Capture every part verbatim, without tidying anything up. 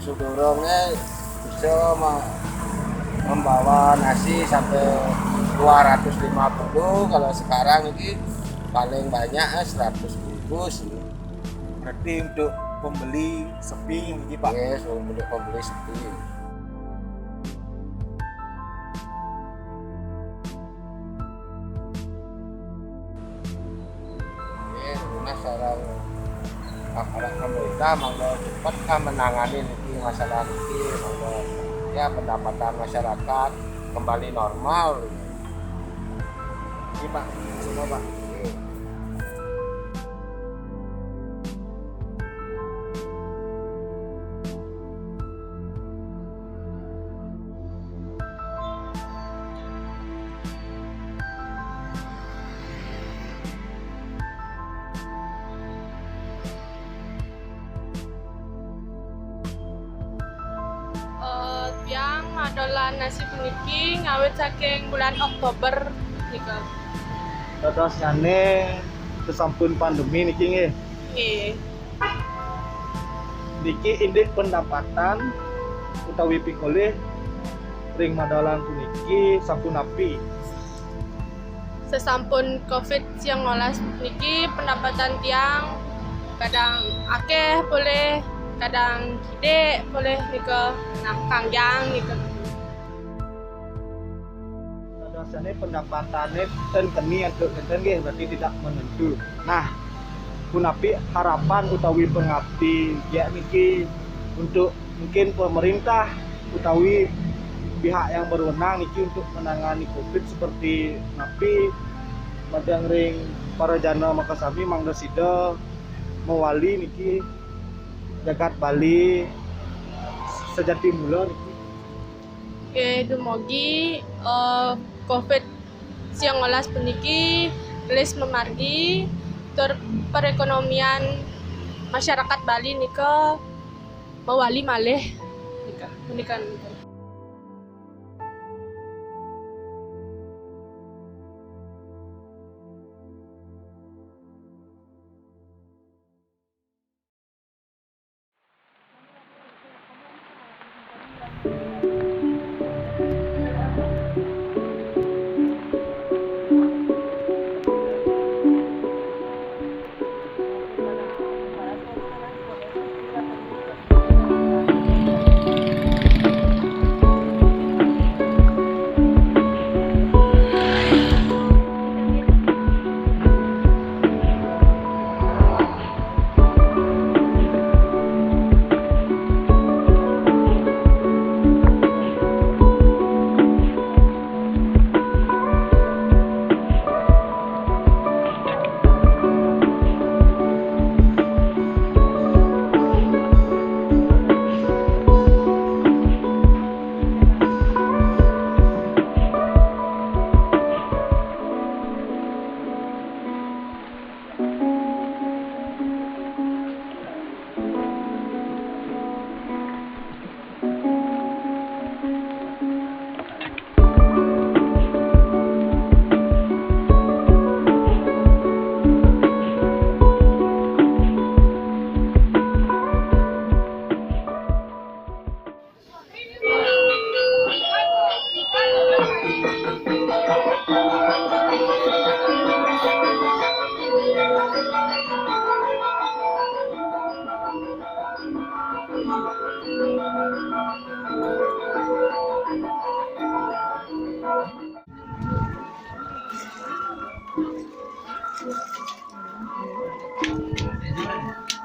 Sudurunge bisa ma-, membawa nasi sampai dua ratus lima puluh, kalau sekarang ini paling banyak, eh, seratus bungkus. Berarti untuk pembeli sepi ini, Pak? Yes, untuk pembeli sepi. Nggih, lunas sareng aparat pemerintah monggo cepet ka menangani niki masalah niki, monggo ya pendapatan masyarakat kembali normal. Nggih, Pak. Semua, Pak. Nggih. Eh, tiang madolan nasi puniki ngawit saking bulan Oktober nika. Dadosnyane sesampun pandemi niki nggih. Nggih. Niki indik pendapatan utawi pikolih ring madolan puniki sapunapi? Sesampun covid siang olas niki pendapatan tiang kadang akeh boleh, kadang kidik boleh nika, nah, kangyang nika. Dadosane pendapatane ten keni antuk enten nggih, berarti tidak menentu. Nah, punapi harapan utawi pangapti ya niki untuk mungkin pemerintah utawi pihak yang berwenang niki untuk menangani covid seperti napi, madang ring para jana makasami mangda sida mawali niki jagat Bali sejati mula niki. Nggih, dumugi, eh, covid siang olas puniki gelis mamargi, tur perekonomian masyarakat Bali nika mawali malih nika, menika.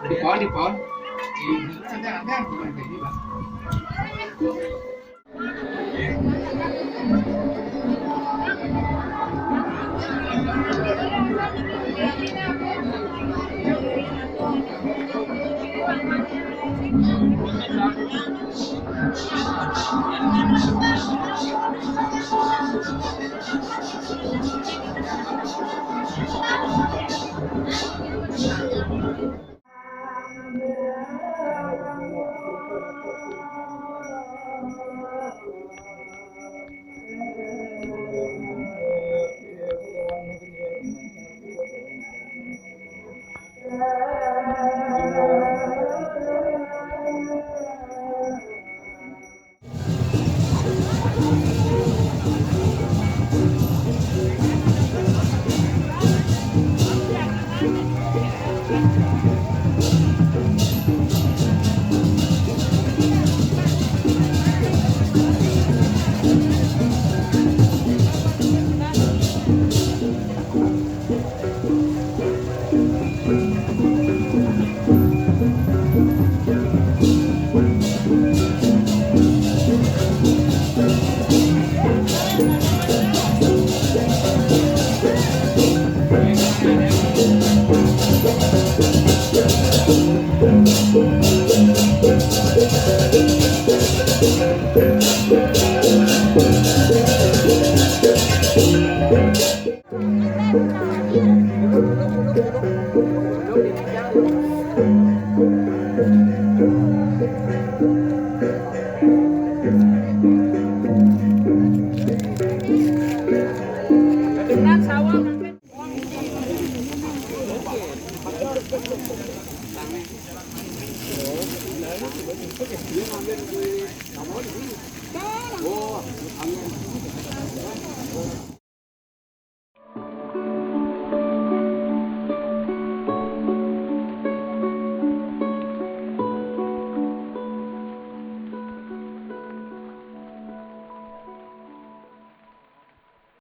Di pohon, di pohon. Di, di, ada, ada, bukan kayak ini, Bang.